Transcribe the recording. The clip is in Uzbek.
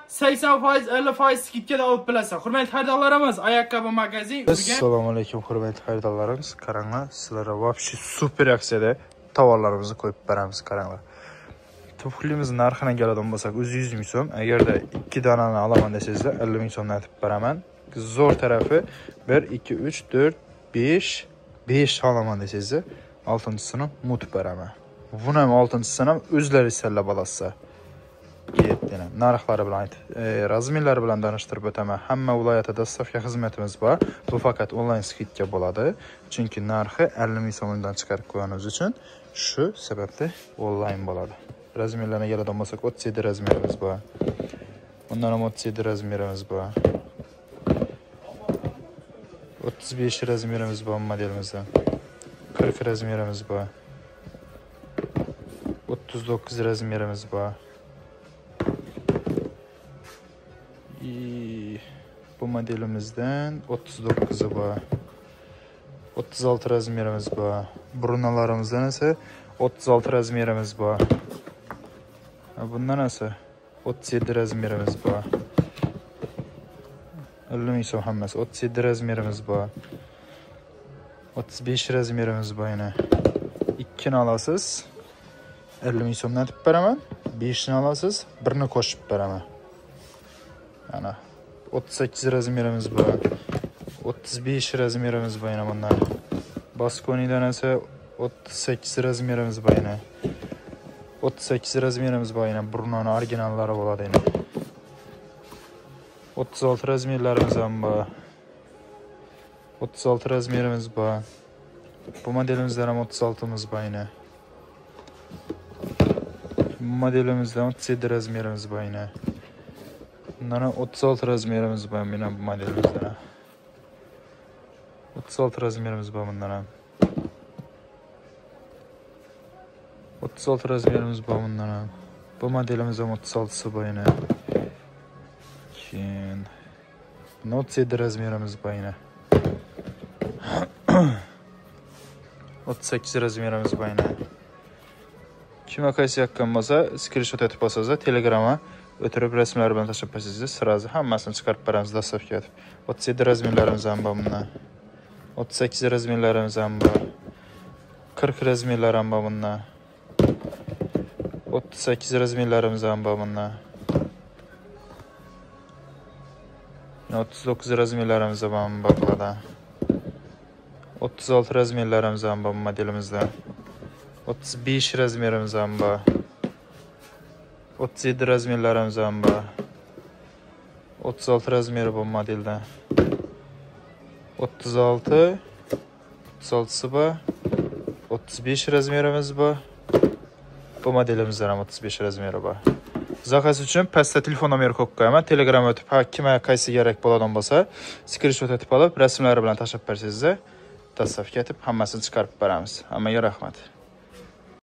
80%, 50% skidkada olib bilasan. Hurmatli xaridorlarimiz, ayaqqobi magazin. Assalomu alaykum hurmatli xaridorlarimiz. Qaranglar, sizlarga вообще super aksiyada tovarlarimizni qo'yib beramiz, qaranglar. Tuflimiz narxini keladigan bo'lsak 100 ming so'm. Agarda 2 donani olaman desangizlar 50 ming so'mdan aytib beraman. Zo'r tarafi 1 2 3 4 5 5 olaman desangizlar 6-chisini mutib beraman. Buni ham 6-chisini ham o'zlari saralab olasiz. Ketdi. Narxlari bilan aytib, razmerlari bilan tanishtirib o'taman. Hamma viloyatda dostavka xizmatimiz bor. Bu faqat onlayn skidka bo'ladi. Chunki narxi 50 ming so'mdan chiqarib qo'yganimiz uchun shu sababli onlayn bo'ladi. Razmerlarga keladigan bo'lsak 37 razmerimiz bor. Undan ham 37 razmerimiz bor. 35 razmerimiz bor modelimizda. 40 razmerimiz bor. 39 razmerimiz bor. Bu modelimizdan 39 bor. 36 razmerimiz bor. Brunalarimizdan esa 36 razmerimiz bor. Bundan esa 37 razmerimiz bor. 50 ming so'm hammasi. 37 razmerimiz bor. 35 razmerimiz bor yana. 2 ni olasiz. 50 ming so'mdan aytib beraman. 5 ni olasiz, 1ni qo'shib beraman. Ana 38 razmerimiz bor. 35 razmerimiz bor yana bundan. Baskonidan esa 38 razmerimiz bor yana. 38 razmerimiz bor yana. Brunoni originallari bo'ladi yana. 36 razmerlarimiz ham bor. 36 razmerimiz bor. Bu modelimizdan ham 36miz bor yana. Bu modelimizdan 37 razmerimiz bor yana. Bundan ham 36 razmerimiz bor yana bu modelimizdan. 36 razmerimiz bor bundan ham. 36 razmerimiz bor bundan ham. Bu modelimiz ham 36si bor yana. Keyin 37 razmerimiz bor yana. 38 razmerimiz bor yana. Kimga qaysi yoqqan bo'lsa, screenshot etib olsangiz, Telegram'a o'tirib rasmlar bilan tashlab qo'ysangiz, sразу hammasini chiqarib beramiz dostavka etib. 37 razmerlarimiz ham bor bundan. 38 razmerlarimiz ham bor. 40 razmerlar ham bor bundan. 38 razmerlarimiz ham bor bundan. 39 razmerlarimiz ham bor bulardan. 36 razmerlarimiz ham bor modelimizda. 35 razmerimiz ham bor. 37 razmerlarimiz ham bor. 36 razmeri bu modelda. 36, 36si bor. 35 razmerimiz bor. Bu modelimizda ham 35 razmeri bor. Zakaz uchun pastda telefon nomeri qo'yib qo'yaman. Telegram o'tib, kimga qaysi kerak bo'ladigan bo'lsa, screenshot etib olib, rasmlari bilan tashlab bersangizlar, dostavka etib hammasini chiqarib beramiz. Hammaga rahmat.